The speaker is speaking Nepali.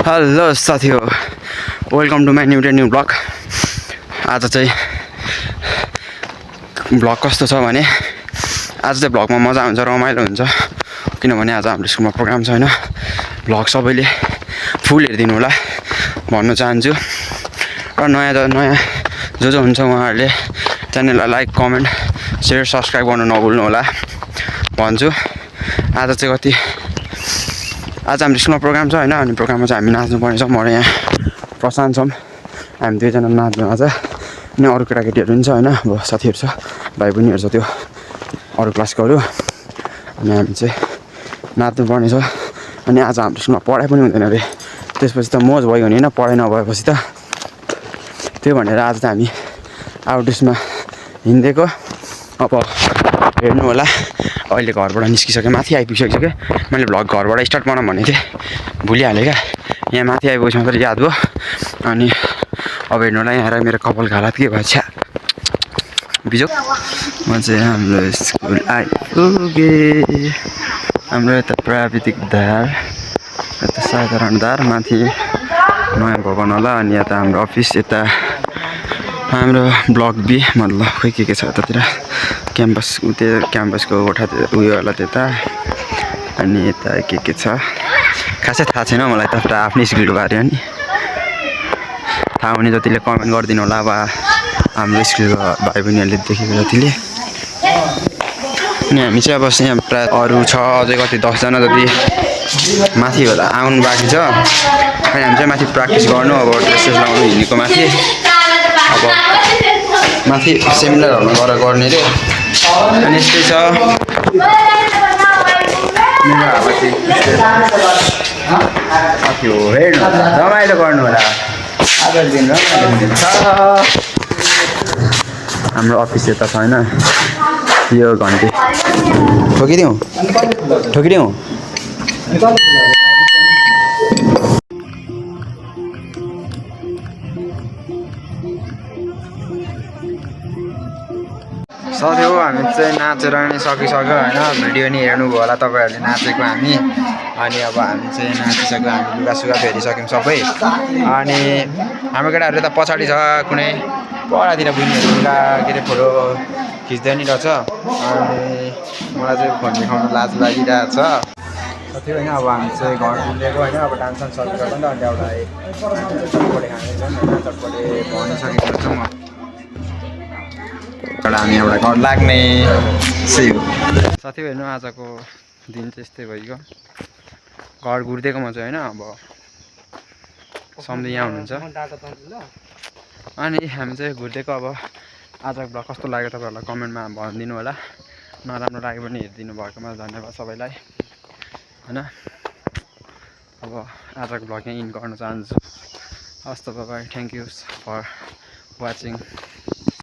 हेलो साथी हो, welcome to my new vlog. आज चाहिँ ब्लग कस्तो छ भने आज चाहिँ ब्लगमा मजा हुन्छ, रमाइलो हुन्छ। किनभने आज हाम्रो स्कुलमा प्रोग्राम छ होइन। ब्लग सबैले फुल हेरिदिनु होला भन्न चाहन्छु। र नयाँ जो हुन्छ उहाँहरूले च्यानललाई लाइक, कमेन्ट, सेयर, सब्सक्राइब गर्नु नभुल्नु होला भन्छु। आज हाम्रो स्कुलमा प्रोग्राम छ होइन। अनि प्रोग्राममा चाहिँ हामी नाच्नुपर्ने छ। म र यहाँ प्रशान्त छौँ, हामी दुईजना नाच्नु आज। अनि अरू केटाकेटीहरू पनि छ होइन, अब साथीहरू छ, भाइ बहिनीहरू छ, त्यो अरू क्लासकोहरू। अनि हामी चाहिँ नाच्नुपर्ने छ। अनि आज हाम्रो स्कुलमा पढाइ पनि हुँदैन अरे, त्यसपछि त मोज भयो भने होइन, पढाइ नभएपछि त। त्यो भनेर आज त हामी आउटडोर्समा हिँडिदिएको। अब हेर्नु होला, अहिले घरबाट निस्किसकेँ, माथि आइपुगिसकेँ। मैले भ्लग घरबाट स्टार्ट बनाऊँ भनेको थिएँ, भुलिहालेँ क्या। यहाँ माथि आइपुगेपछि मात्रै याद भयो। अनि अब हेर्नु होला, यहाँ आएर मेरो कपालको हालत के भएछ बिजो। म चाहिँ हाम्रो स्कुल आइपुगेँ। हाम्रो यता प्राविधिक धार, यता साधारण धार, माथि नयाँ भवन होला। अनि यता हाम्रो अफिस, यता हाम्रो ब्लक बी, मतलब खोइ के छ यतातिर क्याम्पस, त्यो क्याम्पसको कोठा उयो होला त्यता। अनि यता के छ खासै थाहा छैन मलाई त, आफ्नै स्कुलको बारे हो नि। थाहा हुने जतिले कमेन्ट गरिदिनु होला, अब हाम्रो स्कुलको भाइ बहिनीहरूले देखेको जतिले। अनि हामी चाहिँ अब यहाँ प्रायः अरू छ अझै कति 10जना जति माथि होला, आउनु बाँकी छ। अनि हामी चाहिँ माथि प्र्याक्टिस गर्नु, अब ड्रेसेस लाउनु हिँडेको माथि। अब माथि सेमिनारहरूमा गएर गर्ने रे। अनि यस्तै छ। साथी हो, हेर्नु रमाइलो गर्नु होला। आज दिन रमाइलो छ। हाम्रो अफिस यता छ होइन, यो घन्टी ठोकिदिउँ। साथी हो, हामी चाहिँ नाचेर नि सकिसक्यो होइन। भिडियो नि हेर्नुभयो होला तपाईँहरूले नाचेको हामी। अनि अब हामी चाहिँ नाचिसक्यो, हामी लुगासुगा फेरिसक्यौँ सबै। अनि हाम्रो केटाहरू त पछाडि छ, कुनै पढातिर बुझ्नेहरू लुगा के अरे फोटो खिच्दै नि रहेछ। अनि मलाई चाहिँ फोन देखाउनु लाज लागिरहेको छ साथी होइन। अब हामी चाहिँ घर पुगेको होइन, अब डान्स सकिसक्यो नि त। अनि एउटा चटपटे खाँदैछौँ होइन, चटपटे भनिसकेको छौँ। हामी एउटा घर लाग्ने साथी हेर्नु, आजको दिन चाहिँ यस्तै भइगयो। घर घुर्दिएको म चाहिँ होइन, अब सम्झि यहाँ हुनुहुन्छ। अनि हामी चाहिँ घुर्दिएको। अब आजको ब्लग कस्तो लाग्यो तपाईँहरूलाई कमेन्टमा भनिदिनु होला। नराम्रो लाग्यो भने हेरिदिनु भएकोमा धन्यवाद सबैलाई होइन। अब आजको ब्लग यहीँ इन्ड गर्न चाहन्छु। हस् त, bye, thank you for watching.